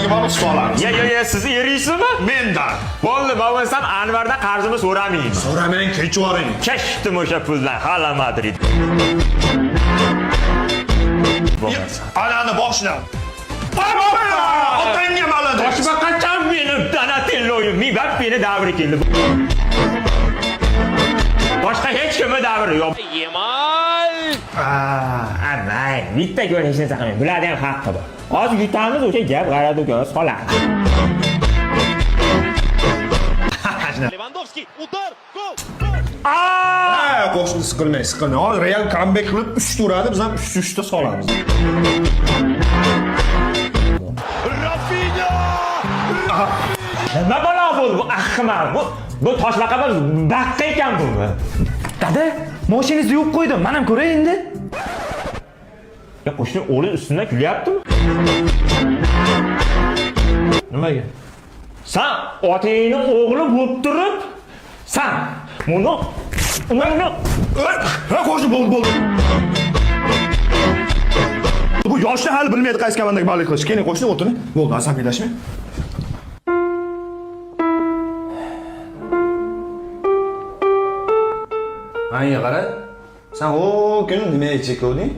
Anvarga borib solamiz. Ya ya ya, siz eriysizmi? Mendan. Bo'ldi, bo'lmasam Anvardan qarzimni so'ramayman. So'ramang, kechib yuboring. Kechdim o'sha puldan, hala Madrid. Bo'lmasa. Anani boshidan. Otangga maladi. Toshbaqacham meni Donatello'yim, Mbappeni davri keldi. Boshqa hech kimni davri yo'q. Yamal. Mayli, bitta gol hech narsa qilmaydi. Bularni ham haqqi bor. Hozir yutamiz, o'sha gap g'alati ukaga solamiz. Lewandowski. Удар. Gol. Ha, qo'shni siqilmang, siqilmang. Hozir Real comeback qilib 3 uradi, biz ham 3 3 ta solamiz. Rafinha. Nima balo bo'ldi bu ahmoq? Bu toshbaqa bir baqqa ekan bu. Dada, mashinangizni yuvib qo'ydim. Men ham ko'ray endi. Ya qo'shni o'g'li ustidan kulyaptimi? Nimaga? San otangni o'g'li bo'lib turib, san buni Ha, qo'shni bo'ldi, bo'ldi. Bu yoshlar hali bilmaydi qaysi komandaga balik qilish. Keling qo'shni o'tiring. Bo'ldi, asabiylashmang. Manga qara. Sen o kuni nimaga chekuvding?